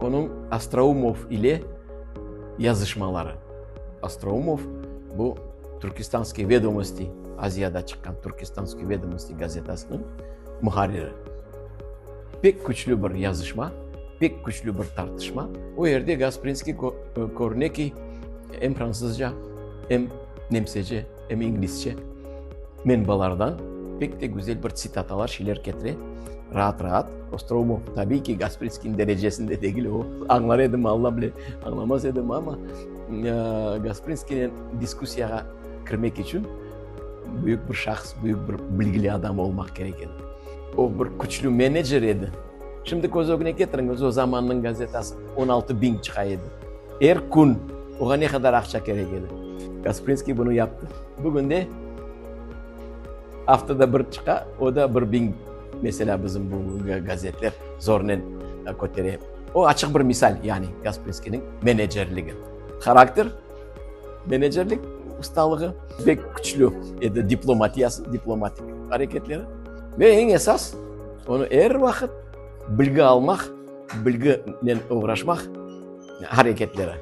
Onıñ Ostroumov ile yazışmaları. Ostroumov bu Turkestanskiye vedomosti, Aziyada çıqqan Turkestanskiye vedomosti gazetasınıñ muharriri. Pek küçlü bir yazışma, pek küçlü bir tartışma. O yerde Gasprinskiy körüne ki, em fransızca, em nemsece, em inglizce menbalardan pek de güzel bir tsitatalar, şeyler ketire, raat-raat. Ostroumov, tabiiy ki, Gasprinskiyniñ derecesinde degil, o añlar edimi, Alla bile, añlamaz edimi, amma Gasprinskiynen diskussiyağa kirmek içün büyük bir şahs, büyük bir bilgili adam olmaq kerek edi. O bir küçlü menecer edi. Şimdi köz ögüne ketiriñiz, o zamannıñ gazetası 16 biñ çıqa edi. Er kün oğa ne qadar aqça kerek edi. Gasprinskiy bunı yaptı. Bugün de aftada bir çıqa, o da bir biñ, meselâ, bizim bugünki gazetler zornen kötere. O açıq bir misal, yani Gasprinskiyniñ menecerligi. Harakter, menecerlik ustalığı pek küçlü edi, diplomatiyası, diplomatik areketleri. Ve eñ esas, onı er vaqıt bilgi almaq, bilginen oğraşmaq areketleri.